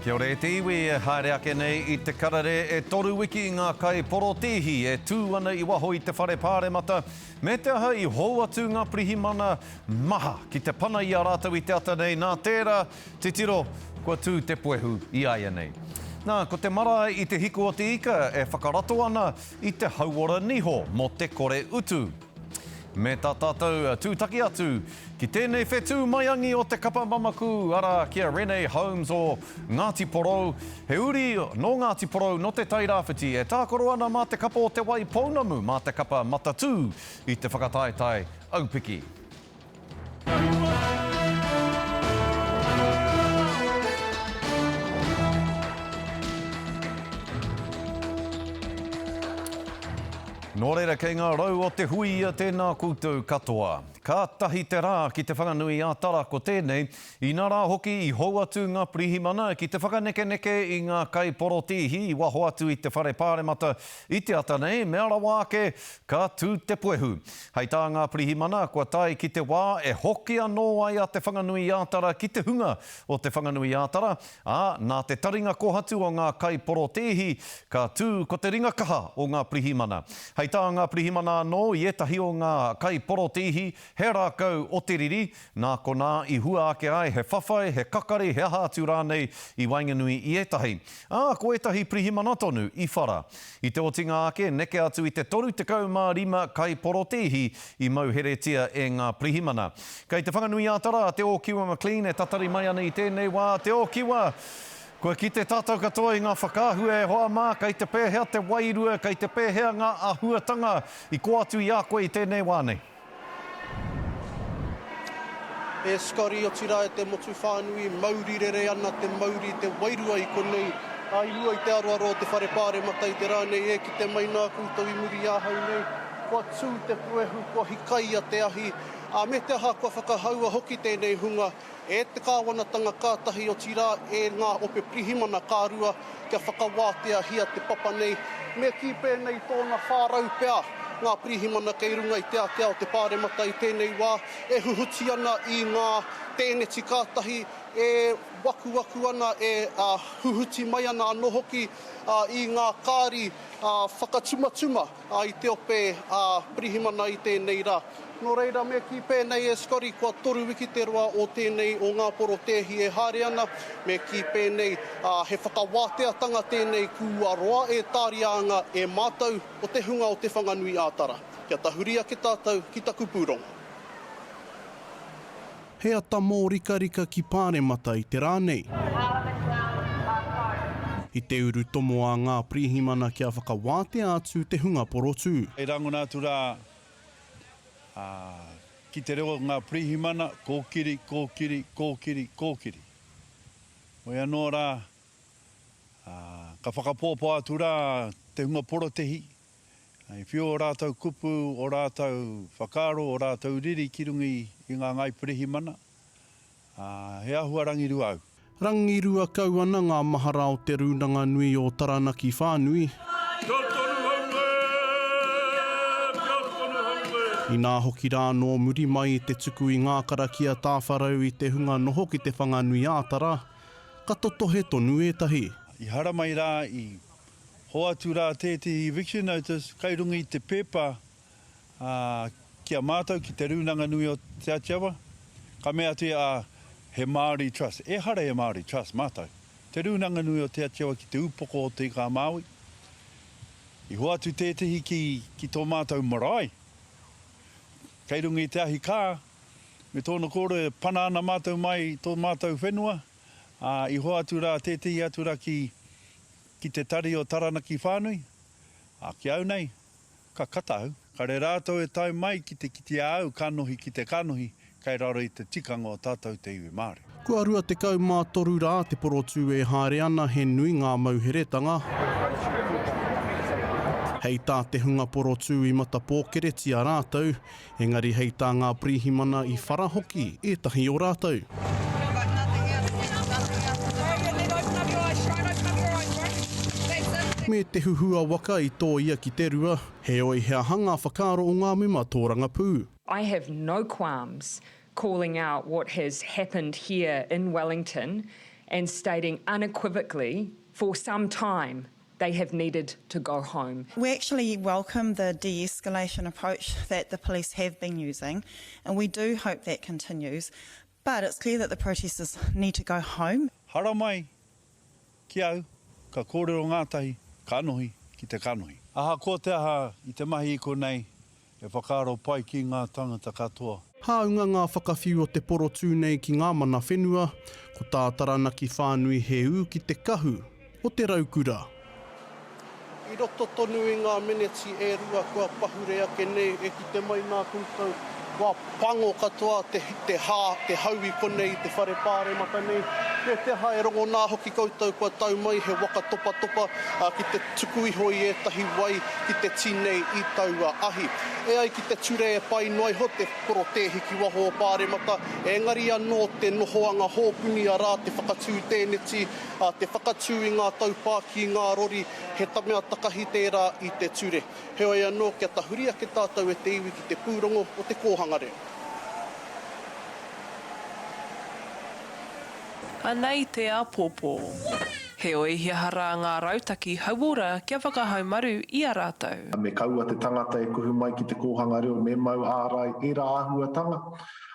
Kia ora e te iwi e haere ake nei i te karere e toru wiki ngā kaiporotīhi e tū ana i waho i te whare pāremata me te aha i hou atu ngā pirihimana maha ki te pana i a rātou i te ata nei nā tērā titiro kua tū te puehu i āianei. Nā, ko te marae i Te Hiku o te Ika e whakarato ana i te hauora niho mō te kore utu. Me tā tātou tūtaki atu ki tēnei whetū maiangi o te kapa mamaku, arā, ki a Renee Holmes o Ngāti Porou, he uri nō Ngāti Porou nō Te Tai Rāwhiti e tākaro ana mā te kapa o Te Wai Pounamu, mā te kapa Matatū i te whakataetae aupiki. Nō reira, kei ngā rau o te huia tēnā koutou katoa. Kātahi te rā ki Te Whanganui-ā-Tara ko tēnei, inā rā hoki i hou atu ngā pirihimana ki te whakanekeneke i ngā kaiporotīhi i waho atu i te whare pāremata i te ata nei, mea rawa ake, ka tū te puehu. Hei tā ngā pirihimana, kua tae ki te wā e hoki anō ai a Te Whanganui-ā-Tara ki te hunga o Te Whanganui-ā-Tara, ā, nā te taringa kohatu o ngā kaiporotēhi, ka tū ko te ringa kaha o ngā pirihimana. Hei tā ngā pirihimana anō i ētahi o ngā kaiporotēhi, he rākau o te riri, nā konā i hua ake ai he whawhai, he kakari, he aha atu rānei i waenganui i ētahi. Ā, ko ētahi pirihimana tonu i whara. I te otinga ake, neke atu i te 35 kaiporotēhi i mauheretia e ngā pirihimana. Kei Te Whanganui-ā-Tara a Te Ōkiwa McLean e tatari mai ana i tēnei wā. Te Ōkiwa! Kua kite tātou katoa i ngā whakaahua e hoa mā, kei te pēhea te wairua, kei te pēhea ngā āhuatanga i kō atu i a koe i tēnei wā nei? E Scotty, otirā e te motu whānui, mauri rere ana te mauri, te wairua i konei, ā, i mua i te aroaro o te Whare Pāremata i te rā nei, e kite mai nā koutou i muri i ahau nei, kua tū te puehu, kua hikaia te ahi, ā, me te aha kua whakahaua hoki tēnei hunga e te kāwanatanga ka tahi, otirā e ngā ope pirihimana ka rua kia whakawāteahia te papa nei. Me kī pēnei tōna 400 pea ngā pirihimana kei runga i te ātea o te Pāremata i tēnei wā, e huhuti ana i ngā tēneti ka tahi, e wakuwaku ana, e huhuti mai ana anō hoki i ngā kāri whakatumatuma i te ope pirihimana i tēnei rā. Nō reira, me kī pēnei e Scotty, kua toru wiki te roa o tēnei o ngā porotēhi e haere ana, me kī pēnei, ā, he whakawāteatanga tēnei kua roa e tāria ana e mātou o te hunga o Te Whanganui-ā-Tara. Kia tahuri ake tātou ki taku pūrongo. He ata mōrikarika ki Pāremata i te rā nei. I te urutomo a ngā pirihimana kia whakawātea atu te hunga porotū. I rangona atu rā Ā, ki te reo o ngā pirihimana, kōkiri, kōkiri, kōkiri, kōkiri. Hoi anō rā, ā, ka whakapōpō atu rā te hunga porotehi, i whiu ō rātou kupu, ō rātou whakaaro, ō rātou riri ki runga i ngā ngāi pirihimana, ā, he āhua rangirua au. Rangirua kau ana ngā mahara o Te Rūnanga Nui o Taranaki Whānui. Kia tonu hau e! Kia tonu hau e! Inā hoki rā nō muri mai i te tuku i ngā karakia tāwharau i te hunga noho ki Te Whanganui-ā-Tara, ka totohe tonu ētahi. I haramai rā, i hoatu rā tētehi eviction notice kai runga i te pepa Ā, ki a mātou ki Te Rūnanga Nui o Te Atiawa, ka mea atu ia, ā, he Māori Trust. Ehara he Māori Trust mātou. Te Rūnanga Nui o Te Atiawa ki te upoko o Te Ika-a-Māui. I hoatu tētehi ki, ki tō mātou marae, kei runga i te ahi kā, me tōna kōrero e pana ana mātou mai i tō mātou whenua, ā, i hoatu rā tētehi atu rā ki, ki te tari o Taranaki Whānui, ā, ki au nei, Ka kata au. Kare rātou e tae mai ki te kite a au kanohi ki te kanohi kei raro i te tikanga o tātou te iwi Māori. Kua 23 rā te porotū e haere ana he nui ngā mauheretanga. Hei tā te hunga porotū i matapōkeretia rātou, Engari hei tā ngā pirihimana i whara hoki ētahi o rātou. Me te huhua waka i tōia ki te rua, heoi he aha ngā whakaaro o ngā mema tōrangapū? I have no qualms calling out what has happened here in Wellington. And stating unequivocally for some time they have needed to go home. We actually welcome the de-escalation approach that the police have been using, and we do hope that continues. But it's clear that the protesters need to go home. Haramai ki au, ka kōrero ngātahi, kanohi ki te kanohi. Ahakoa te aha i te mahi i konei, E whakaaro pai ki ngā tangata katoa. Hāunga ngā whakawhiu o te porotū nei ki ngā mana whenua, ko tā Taranaki whānui he ū ki te kahu o te raukura. I roto tonu i ngā meneti e rua kua pahure ake nei e kite mai nā koutou, kua pango katoa te te hā, te hau i konei i te whare pāremata nei. Me te aha e rongonā hoki koutou kua tau mai he waka topatopa ki te tuku iho i ētahi wai ki te tinei i taua ahi. E ai ki te ture e pai noa iho te porotēhi ki waho o Pāremata, engari anō te nohoanga hōpuni arā te whakatū tēneti, te whakatū i ngā taupā ki ngā rori, he mea takahi tērā i te ture. Heoi anō, kia tahuri ake tātou e te iwi ki te pūrongo o te kōhanga reo. Anei te āpōpō. Heoi, he aha rā ngā rautaki hauora kia whakahaumaru i a rātou? Me kaua te tangata e kuhu mai ki te kōhanga reo me mau ārai ērā āhuatanga,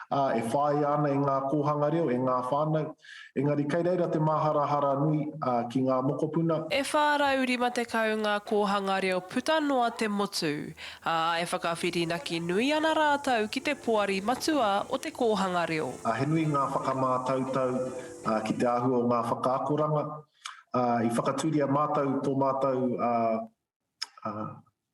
ā, e whāia ana e ngā kōhanga reo, e ngā whānau. Engari kei reira te māharahara nui ki ngā mokopuna. E 450 ngā kōhanga reo puta noa te motu, ā, e whakawhirinaki nui ana rātou ki te Poari Matua o Te Kōhanga Reo. He nui ngā whakamātautau ki te āhua o ngā whakaakoranga. I whakatūria mātou tō mātou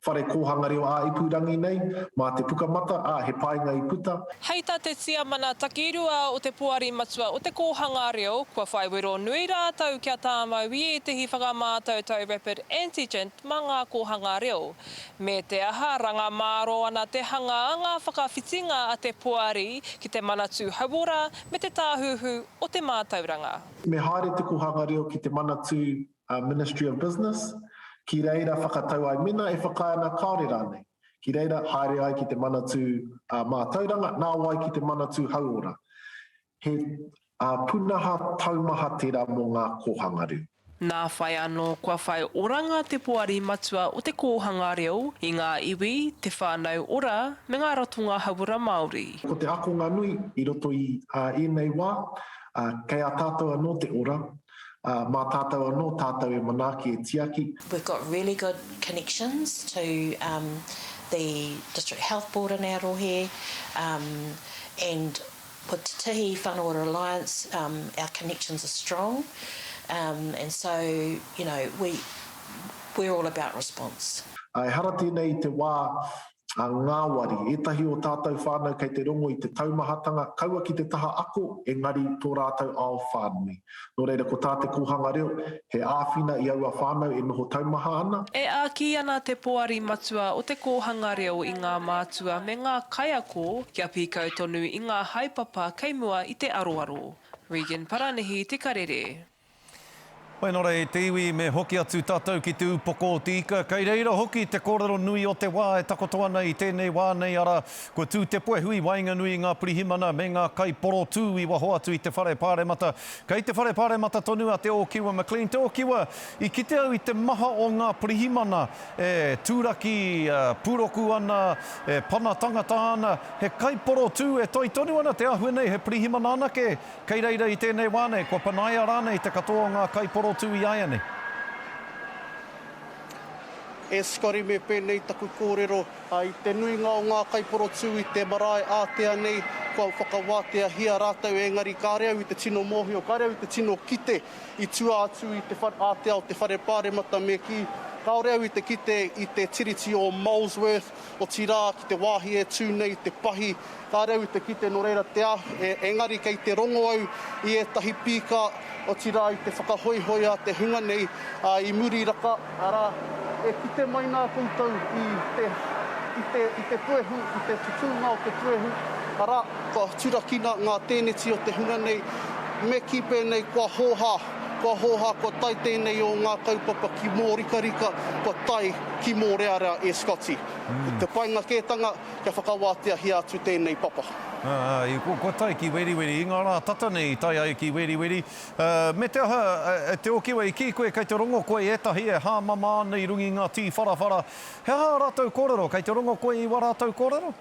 whare kōhanga reo ā-ipurangi nei, mā te Pukamata, ā, he painga i puta. Hei tā te Tiamana Takirua o te Poari Matua o Te Kōhanga Reo, kua whai wero nui rātou kia tāmau i ētehi whakamātautau rapid antigen mā ngā kōhanga reo. Me te aha, ranga mārō ana te hanga a ngā whakawhitinga a te Poari ki te Manatū Hauora me te Tāhuhu o te Mātauranga. Me haere te kōhanga reo ki te Manatū Ministry of Business, ki reira whakatau ai mena e whakaae ana kāore rānei. Ki reira haere ai ki te Manatū Mātauranga, nāwai ki te Manatū Hauora. He pūnaha taumaha tērā mō ngā kōhanga reo. Nā whai anō kua whai oranga te Poari Matua o Te Kōhanga Reo i ngā iwi, te whānau ora me ngā ratonga hauora Māori. Ko te akonga nui i roto i ēnei wā, kei a tātou anō te ora, Ā, mā tātou anō tātou e manaaki, e tiaki. We've got really good connections to the District Health Board in our rohe and with Te Tihi Whānau Ora Alliance our connections are strong and so you know we we're all about response. Ehara tēnei i te wā ngāwari. Ētahi o tātou whānau kei te rongo i te taumahatanga, kaua ki te taha ako, engari tō rātou ao whānui. Nō reira ko tā te kōhanga reo, he āwhina i aua whānau e noho taumaha ana. E āki ana te Poari Matua o Te Kōhanga Reo i ngā mātua me ngā kaiako kia pīkau tonu i ngā haepapa kei mua i te aroaro. Regan Paranihi Te Karere. Whai nō reira e te iwi, me hoki atu tātou ki te upoko o te ika, kei reira hoki te kōrero nui o te wā e takoto ana i tēnei wā nei, arā, kua tū te puehu i waenganui i ngā pirihimana me ngā kaiporotū i waho atu i te whare pāremata. Kei te whare pāremata tonu a Te Ōkiwa McLean. Te Ōkiwa, i kite au i te maha o ngā pirihimana e tūraki pūroku ana, e pana tangata ana, he kaiporotū e toi tonu ana te āhua nei, he pirihimana anake Kei reira i tēnei wā nei, kua panaia rānei te katoa o ngā kaiporotū i āianei? E Scotty me pēnei taku kōrero, i te nuinga o ngā kaiporotū i te marae ātea nei, kua whakawāteahia rātou engari kāre au i te tino mōhio, kāre au i te tino kite i tua atu i te ātea o te whare pāremata me kī, kāore au i te kite i te tiriti o Molesworth, otirā ki te wāhi e tū nei te pahi Kāre au i te kite nō reira te ahu, engari kei te rongo au i ētahi pīka, otirā i te whakahoihoi a te hunga nei i muri raka, arā, e kite mai nā koutou i te, i te, i te puehu, i te tutūnga o te puehu, arā, kua turakina ngā tēneti o te hunga nei, me kī pēnei kua hōhā. Kua hōhā, kua tae tēnei o ngā kaupapa ki mōrikarika, kua tae ki mōrearea e Scotty. Ko te painga kētanga, kia whakawāteahia atu tēnei papa. Ā, kua tae ki Weriweri, i ngā rā tata nei i tae ai ki Weriweri. Me te aha, e Te Okiwa, i kī koe kei te rongo koe i ētahi e hāmama ana i runga i ngā tīwharawhara. He aha ā rātou kōrero? Kei te rongo koe i wā rātou kōrero?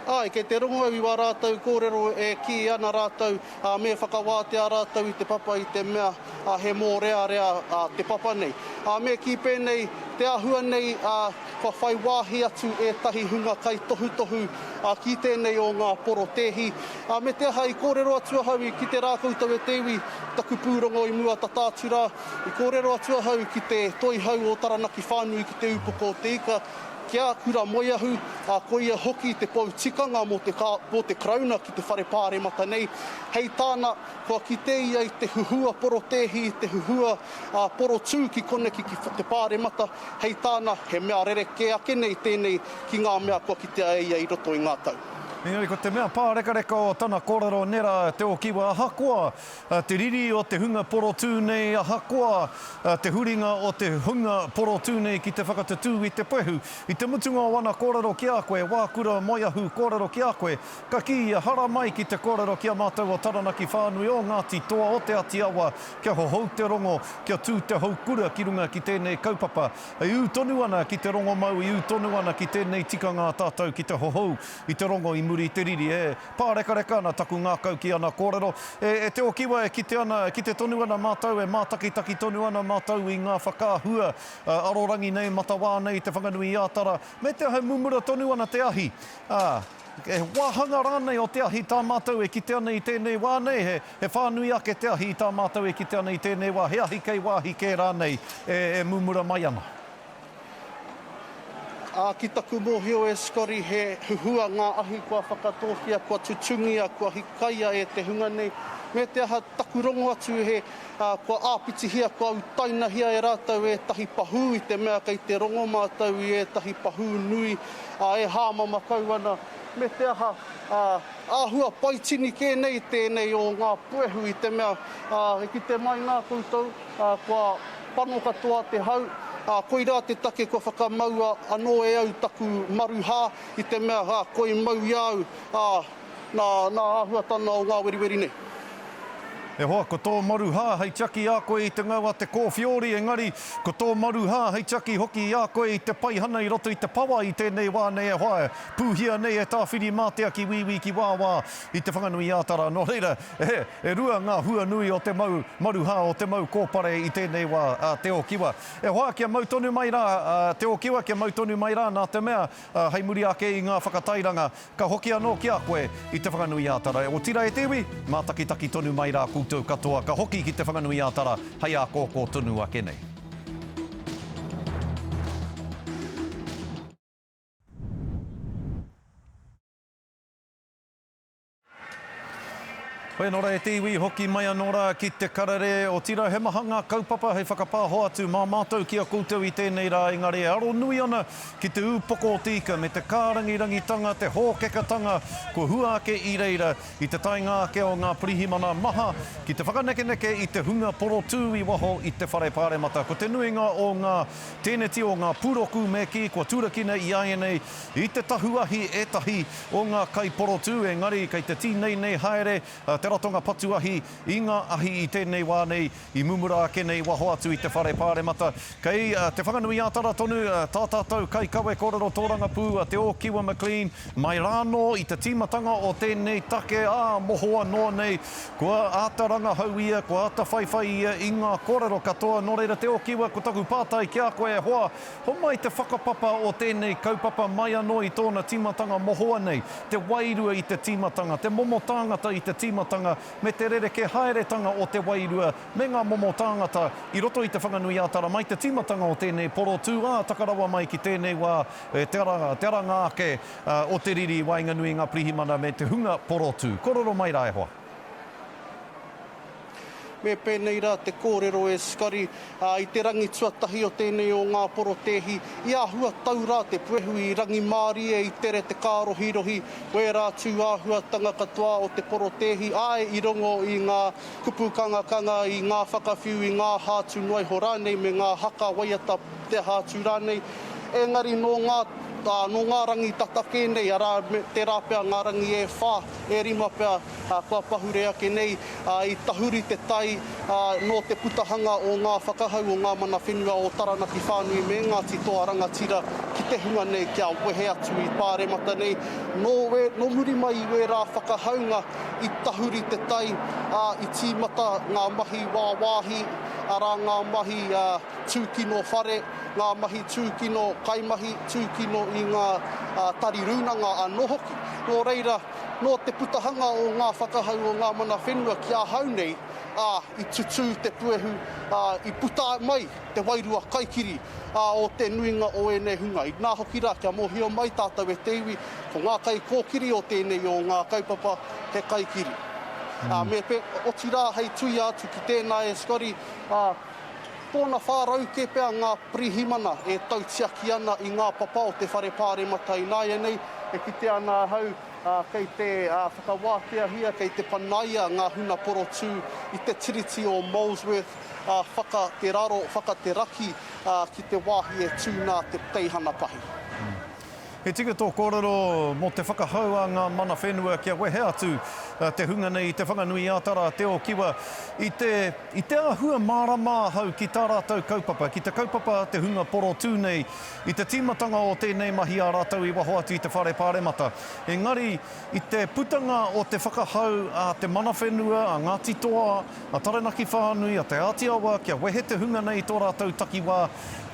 Āe, kei te rongo au i wā rātou kōrero e kī ana rātou, ā, me whakawātea rātou i te papa i te mea, ā, he mōrearea, ā, te papa nei. Ā, me kī pēnei, te āhua nei, ā, kua whai wāhi atu ētahi hunga kaitohutohu, ā, ki tēnei o ngā porotēhi. Ā, me te aha, i kōrero atu ahau i kite rā koutou e te iwi, taku pūrongo i mua tata atu rā, i kōrero atu ahau ki te Toihau o Taranaki Whānui ki Te Ūpoko o Te Ika, Ki a Kura Moeahu, ā, ko ia hoki te pou tikanga mō te, mō te Karauna ki te Whare Pāremata nei. Hei tāna, kua kite ia i te huhua porotēhi, i te huhua ā, porotū ki koneki ki te Pāremata. Hei tāna, he mea rerekē ake nei tēnei ki ngā mea kua kitea e ia i roto i ngā tau. Engari ko te mea pārekareka o tana kōrero nera Te Okiwa, ahakoa te riri o te hunga porotū nei, ahakoa te huringa o te hunga porotū nei ki te whakatatū i te puehu. I te mutunga o ana kōrero ki a koe, Wākura Moeahu kōrero ki a koe, ka kī ia, haramai ki te kōrero ki a mātou o Taranaki whānui, o Ngāti Toa, o Te Ati Awa, kia hohou te rongo, kia tū te houkura ki runga ki tēnei kaupapa. E ū tonu ana ki te rongomau, i ū tonu ana ki tēnei tikanga a tātou ki te hohou i te rongo i muri i te riri. E. Pārekareka ana taku ngākau ki ana kōrero. E, e Te Okiwa, e kite ana, e kite tonu ana mātou, e mātakitaki tonu ana mātou i ngā whakaahua arorangi nei, matawā nei i Te Whanganui-ā-Tara, me te aha e mumura tonu ana te ahi. Ā, he wāhanga rānei o te ahi tā mātou e kite ana i tēnei wā nei, he, he whānui ake te ahi i tā mātou e kite ana i tēnei wā, he ahi kei wāhi kē rānei e, e mumura mai ana. Ā, ki taku mōhio e Scotty, he huhua ngā ahi kua whakatōkia, kua tutungia, kua hikaia e te hunga nei. Me te aha, taku rongo atu he, ā, kua āpitihia, kua utainahia e rātou ētahi pahū i te mea kei te rongo mātou i ētahi pahū nui, ā, e hāmama kau ana. Me te aha, ā, āhua paitini kē nei tēnei o ngā puehu i te mea, ā, e kite mai nā koutou, ā, kua pano katoa te hau, ā, koirā te take kua whakamaua anō e au taku maruhā, i te mea, ā, koi mau i a au, ā, nā, nā āhuatana o ngā weriweri nei. E hoa, ko tō maruhā hei tiaki i a koe i te ngau a te kōwhiori, engari, ko tō maruhā hei tiaki hoki i a koe i te paihana i roto i te pawa i tēnei wā nei e hoa, e pūhia nei e Tāwhirimātea ki wīwī ki wāwā i Te Whanganui-ā-Tara. Nō reira, e, E rua ngā hua nui o te mau maruhā, o te mau kōpare i tēnei wā, a Te Okiwa. E hoa, kia mau tonu mai rā, a Te Okiwa, kia mau tonu mai rā, nā te mea, hei muri ake i ngā whakatairanga, ka hoki anō ki a koe i Te Whanganui-ā-Tara. Otirā e te iwi, mātakitaki tonu mai rā koutou katoa, ka hoki ki Te Whanganui-ā-Tara hei ākōkō tonu ake nei. Hoi anō rā e te iwi, hoki mai anō rā ki te karere, otirā he maha ngā kaupapa hei whakapāho atu mā mātou ki a koutou i tēnei rā, engari e aro nui ana ki te ūpoko o te ika me te kārangirangitanga, te hōkekatanga kua hua ake i reira i te taenga ake o ngā pirihimana maha ki te whakanekeneke i te hunga porotū i waho i te whare pāremata. Ko te nuinga o ngā tēneti o ngā pūroku me kī kua turakina i āianei i te tahu ahi ētahi o ngā kaiporotū, engari kei te tīneinei haere te ratonga patu ahi i ngā ahi i tēnei wā nei, i mumura ake nei waho atu i te whare pāremata. Kei Te Whanganui-ā-Tara tonu tā tātou kaikawe kōrero tōrangapū a Te Ōkiwa McLean, mai rānō i te tīmatanga o tēnei take, ā, mohoa noa nei, kua āta rangahau ia, kua āta whaiwhai ia i ngā kōrero katoa. Nō reira Te Ōkiwa, ko taku pātai ki a koe e hoa, Homai te whakapapa o tēnei kaupapa mai anō i tōna tīmatanga mohoa nei, te wairua i te tīmatanga, te momo tāngata i te tīmatanga, me te rerekē haeretanga o te wairua me ngā momo tāngata i roto i Te Whanganui-ā-Tara mai te tīmatanga o tēnei porotū, ā, taka rawa mai ki tēnei wā, te ara, te aranga ake o te riri i waenganui i ngā pirihimana me te hunga porotū. Korero mai rā e hoa. Me pēnei rā te kōrero e Scotty, ā, i te rangi tuatahi o tēnei o ngā porotēhi, i āhua tau rā te puehu i rangimārie i tere te kārohirohi, wērā tū āhuatanga katoa o te porotēhi, āe i rongo i ngā kupu kangakanga, i ngā whakawhiu, i ngā hātu noa iho rānei me ngā haka waiata te aha atu rānei. Engari nō ngā, ā, nō ngā rangi tata kē nei, arā, tērā pea ngā rangi e whā, e rima pea, ā, kua pahure ake nei, ā, i tahuri te tai, ā, nō te putahanga o ngā whakahau o ngā mana whenua o Taranaki Whānui me Ngāti Toa Rangatira ki te hunga nei kia wehe atu i Pāremata nei. Nō, nō muri mai i wērā whakahaunga i tahuri te tai, ā, i tīmata ngā mahi wāwāhi, arā ngā mahi, ā, tūkino whare, ngā mahi tūkino kaimahi, tūkino i ngā tari rūnanga anō hoki. Nō reira, nō te putahanga o ngā whakahau o ngā mana whenua ki ahau nei, ā, i tutū te puehu, ā, i puta mai te wairua kaikiri, ā, o te nuinga o ēnei hunga. Inā hoki rā, kia mōhio mai tātou e te iwi, ko ngā kaikōkiri o tēnei o ngā kaupapa, he kaikiri. Ā, me pē, otirā hei tuia atu ki tēnā e Scotty, ā, Tōna 400 kē pea ngā pirihimana e tautiaki ana i ngā papa o te whare pāremata ināianei. E kite ana ahau kei te whakawāteahia, kei te panaia ngā huna porotū i te tiriti o Molesworth whaka te raro, whaka te raki ki te wāhi e tū nā te teihana pahi. He tika tō kōrero mō te whakahau a ngā mana whenua kia wehe atu te hunga nei i Te Whanganui-ā-Tara, Te Okiwa, i te, i te āhua mārama ahau ki tā rātou kaupapa, ki te kaupapa a te hunga porotū nei i te tīmatanga o tēnei mahi a rātou i waho atu i te Whare Pāremata. Engari, i te putanga o te whakahau a te mana whenua, a Ngāti Toa, a Taranaki Whānui, a Te Āti Awa kia wehe te hunga nei i tō rātou takiwā,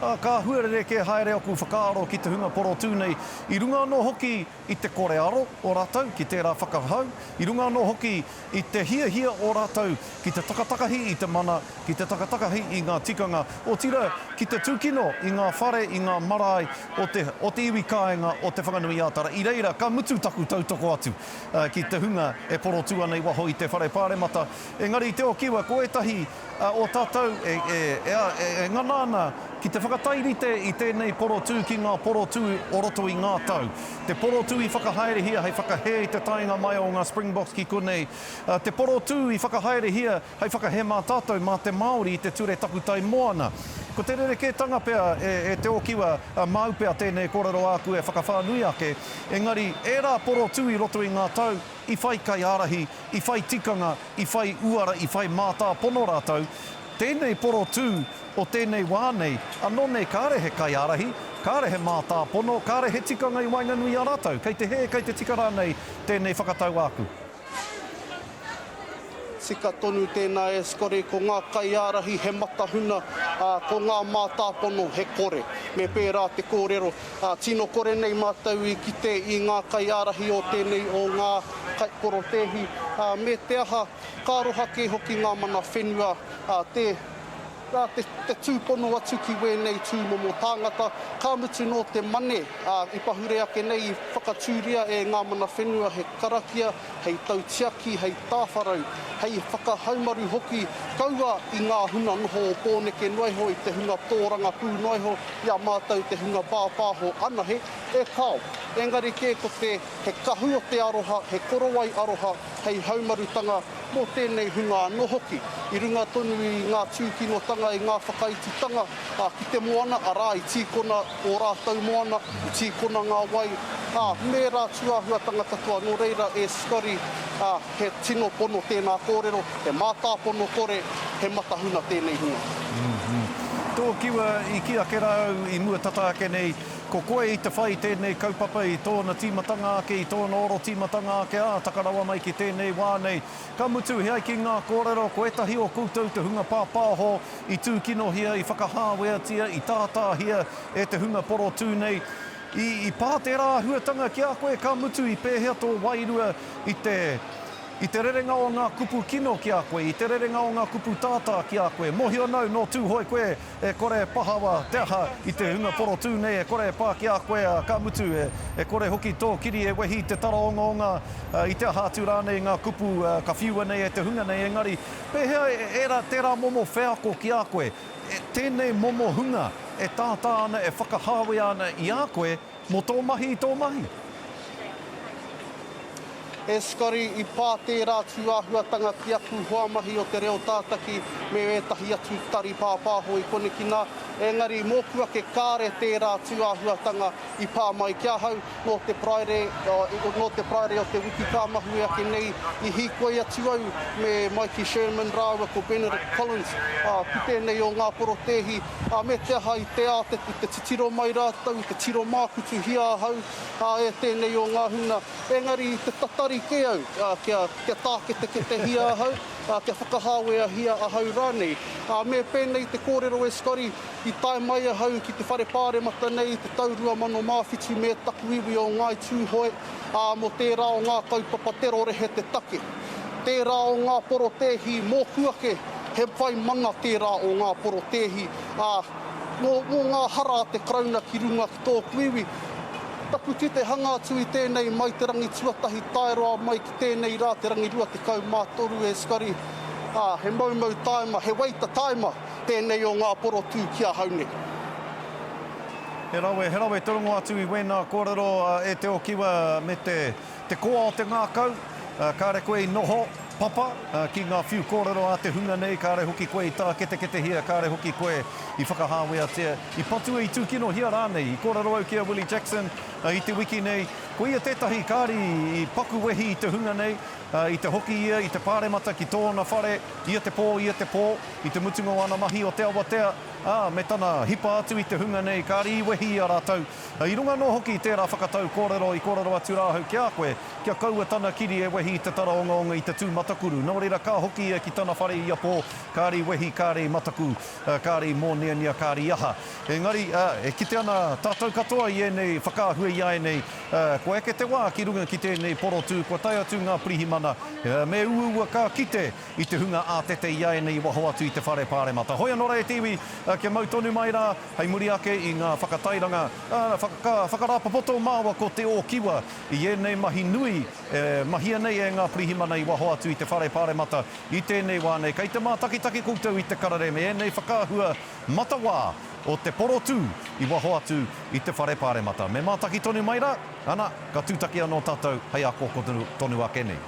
ā, ka āhua rerekē haere aku whakaaro ki te hunga porotū nei, i runga anō hoki i te kore aro o rātou ki tērā whakahau, i runga anō hoki i te hiahia o rātou ki te takatakahi i te mana, ki te takatakahi i ngā tikanga, otirā, ki te tūkino i ngā whare, i ngā marae o te, o te iwi kāinga o Te Whanganui-ā-Tara. I reira, ka mutu taku tautoko atu ki te hunga e porotū ana i waho i te Whare Pāremata. Engari i te Okiwa, ko ētahi o tātou e ngana ana ki te whakatairite i tēnei porotū ki ngā porotū o roto i ngā tau. Te porotū i whakahaerehia hei whakahē i te taenga mai o ngā Springboks ki konei, te porotū i whakahaerehia hei whakahē mā tātou, mā te Māori i te ture takutai moana. Ko te rerekētanga pea e Te Okiwa, māu pea tēnei kōrero āku e whakawhānui ake, engari ērā porotū i roto i ngā tau, i whai kaiārahi, i whai tikanga, i whai uara, i whai mātāpono rātou, tēnei porotū o tēnei wā nei, anō nei kāre he kaiārahi, kāre he mātāpono, kāre he tikanga i waenganui i a rātou. Kei te hē, kei te tika rānei tēnei whakatau āku? Tika tonu tēnā e Scotty, ko ngā kaiārahi he matahuna, ā, ko ngā mātāpono he kore. Me pērā te kōrero. Ā, tino kore nei mātou i kite i ngā kaiārahi o tēnei o ngā kaikorotēhi, ā, me te aha, ka aroha kē hoki ngā mana whenua, ā, tē, ā, te, te tūpono atu ki wēnei tūmomo tāngata, ka mutu nō te mane, ā, i pahure ake nei i whakatūria e ngā mana whenua he karakia, hei tautiaki, hei tāwharau, hei whakahaumaru hoki, kaua i ngā huna noho o Pōneke noa iho, i te hunga tōrangapū noa iho, i a mātou te hunga pāpāho anahe, e kāo. Engari kē ko te, he kahu o te aroha, he korowai aroha hei haumarutanga mō tēnei hunga anō hoki, i runga tonu i ngā tūkinotanga, i ngā whakaititanga ki te moana, arā, i tīkona ō rātou moana, i tīkona ngā wai, ā, me ērā tūāhuatanga katoa. Nō reira, e Scotty, ā, he tino pono tēnā kōrero, he mātāpono kore, he matahuna tēnei hunga. Tō kiwa i kī ake rā au i mua tata ake nei, ko koe i te whai i tēnei kaupapa i tōna tīmatanga ake, i tōna oro tīmatanga ake, ā, taka rawa mai ki tēnei wā nei. Ka mutu, he ai ki ngā kōrero, ko ētahi o koutou te hunga pāpāho i tūkinohia, i whakahāweatia, i tātāhia e te hunga porotū nei. I, i pā tērā āhuatanga ki a koe, ka mutu i pēhea tō wairua i te, I te rerenga o ngā kupu kino ki a koe, i te rerenga o ngā kupu tātā ki a koe, mōhio nau nō Tūhoe koe e kore e pahawa te aha i te hunga porotū nei e kore e pā ki a koe, ā, ka mutu, e kore hoki tō kiri e wehi i te taraongaonga, i te aha atu rānei ngā kupu ka whiua nei e te hunga nei, engari, pēhea ērā, tērā momo wheako ki a koe, tēnei momo hunga e tātā ana, e whakahāwea ana i a koe, Mō tō mahi i tō mahi. E Scotty, i pā tērā tūāhuatanga ki aku hoa mahi o Te Reo Tātaki me ētahi atu tari pāpāho i koneki nā, engari mōku ake kāre tērā tūāhuatanga i pā mai ki ahau. Nō te Paraire, nō te Paraire o te wiki ka mahue ake nei i hīkoi atu au me Mikey Sherman rāua ko Benedict Collins, ā, ki tēnei o ngā porotēhi, ā, me te aha i te āte, i te titiro mai rātou, i te tiro mākutuhia ahau, ā, e tēnei o ngā hunga. Engari i te tatari kē au, ā, kia, kia tāketeketehia ahau, ā, kia whakahāweahia ahau rānei. Ā, me pēnei te kōrero e Scotty, i tae mai ahau ki te whare pāremata nei i te tau 2007 me taku iwi o Ngāi Tūhoe, ā, mō tērā o ngā kaupapa terorehe te take. Tērā o ngā porotēhi mōku ake, he whai mana tērā o ngā porotēhi, ā, mō, mō ngā hara a te Karauna ki runga ki tōku iwi. Taku kite hanga atu i tēnei mai te rangi tuatahi tae roa mai ki tēnei rā te rangi 23 e Scotty, ā, he moumou tāima, he weita tāima tēnei o ngā porotū ki ahau nei. He rawe, he rawe te rongo atu i wēnā kōrero e Te Okiwa me te, te koa o te ngākau. Kāre koe i noho papa ki ngā whiu kōrero a te hunga nei, kāre hoki koe i tāketeketehia, kāre hoki koe i whakahāweatia, i patua, i tūkinohia rānei. I kōrero au ki a Willie Jackson i te wiki nei, ko ia tētahi kāre i paku wehi i te hunga nei, i te hoki ia i te pāremata ki tōna whare ia te pō, ia te pō, i te mutunga o ana mahi o te awatea, ā, me tana hipa atu i te hunga nei, kāre i wehi i a rātou. I runga anō hoki i tērā whakatau kōrero i kōrero atu rā ahau ki a koe, kia kaua tana kiri e wehi i te taraongaonga i te tūmatakuru. Nō reira ka hoki ia ki tana whare ia pō, kāre i wehi, kāre i mataku, kāre i mōneanea, kāre i aha. Engari, e kite ana tātou katoa i ēnei whakaahua iāianei, kua eke te wā ki runga ki tēnei porotū, kua tae atu ngā pirihimana, me uaua ka kite i te hunga ātete iāianei i waho atu i te whare pāremata. Hoi anō rā e te iwi, kia mau tonu mai rā, Hei muri ake i ngā whakatairanga, ā, whakarāpopoto māua ko Te Ōkiwa i ēnei mahi nui e mahia nei e ngā pirihimana i waho atu i te Whare Pāremata i tēnei wā nei. Kei te mātakitaki koutou i te karere me ēnei whakaahua matawā o te porotū i waho atu i te Whare Pāremata. Me mātaki tonu mai rā, ana, ka tūtaki anō tātou hei ako tonu ake nei.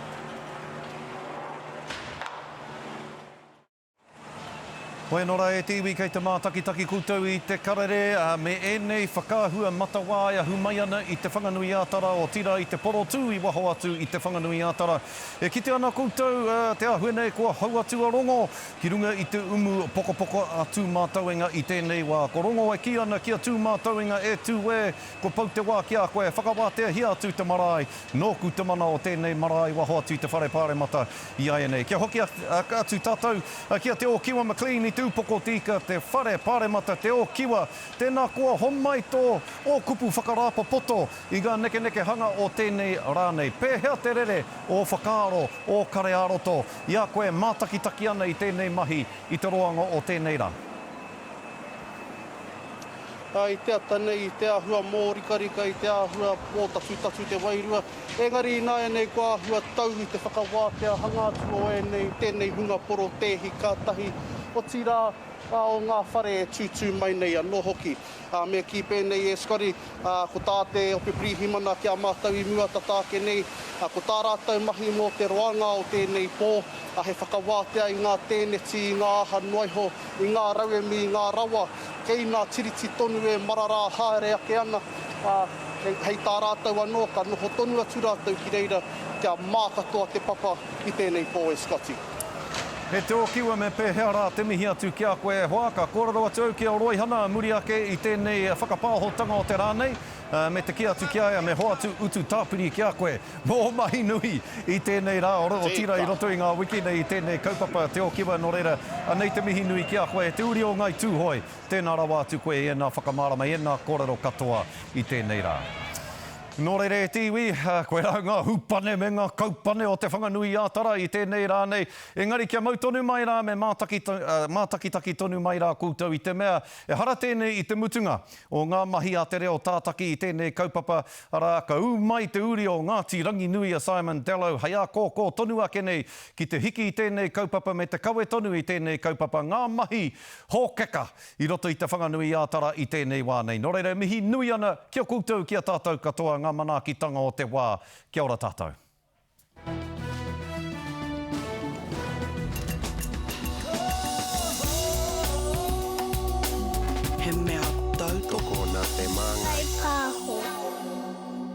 Hoi anō rā e te iwi kei te mātakitaki koutou i te karere me ēnei whakaahua matawā e ahu mai ana i Te Whanganui-ā-Tara otirā i te porotū i waho atu i Te Whanganui-ā-Tara. E kite ana koutou te āhua nei kua hau atu a Rongo ki runga i te umu pokopoko a Tūmātauenga i tēnei wā. Ko Rongo e kī ana ki a Tūmātauenga e tū e, kua pau te wā ki a koe, whakawāteahia atu te marae, nōku te mana o tēnei marae i waho atu i te whare pāremata Iaianei, kia hoki atu tātou ki a Te Ōkiwa McLean i te upoko o te ika, te whare paremata Te Ōkiwa, tēnā koa homai tō ō kupu whakarāpopoto i ngā nekenekehanga o tēnei rā nei. Pēhea te rere ō whakaaro, ō kare ā-roto i a koe mātakitaki ana i tēnei mahi i te roanga o tēnei rā? I te ata nei, i te āhua mōrikarika, i te āhua pōtatutatu te wairua, Engari ināianei kua āhua tau i te whakawātea hanga atu o ēnei, tēnei hunga porotēhi ka tahi, otirā, ā, o ngā whare e tūtū mai nei anō hoki. Ā, me kī pēnei e Scotty, ā, ko tā te Ope Pirihimana ki a mātou i mua tata ake nei, ā, ko tā rātou mahi mō te roanga o tēnei pō, ā, he whakawātea i ngā tēneti, i ngā aha noa iho, i ngā rauemi, i ngā rawa, kei ngā tiriti tonu e mararā haere ake ana, ā, hei tā rātou anō, ka noho tonu atu rātou ki reira kia mā katoa te papa i tēnei pō e Scotty. He te Ōkiwa me pēhea rā te mihi atu ki a koe e hoa, ka kōrero atu au ki a Roihana muri ake i tēnei whakapāhotanga o te rā nei, me te kī atu ki a ia me hoatu utu tāpiri ki a koe mō ō mahi nui i tēnei rā, otirā i roto i ngā wiki nei i tēnei kaupapa Te Ōkiwa, nō reira, anei te mihi nui ki a koe e te uri o Ngāi Tūhoe. Tēnā rawa atu koe i ēnā whakamārama, i ēnā kōrero katoa i tēnei rā. Nō reira e te iwi, koirā ngā hūpane me ngā kaupane o Te Whanganui-ā-Tara i tēnei rā nei. Engari kia mau tonu mai rā me mātakitaki tonu mai rā koutou i te mea ehara tēnei i te mutunga o ngā mahi a te reo tātaki i tēnei kaupapa, arā, ka ū mai te uri o Ngāti Ranginui a Simon Dallow hei ākōkō tonu ake nei ki te hiki i tēnei kaupapa me te kawe tonu i tēnei kaupapa ngā mahi hōkeka i roto i Te Whanganui-ā-Tara i tēnei wā nei. Nō reira, e mihi nui ana ki a koutou, ki a tātou katoa ngā manaakitanga o te wā. Kia ora tātou.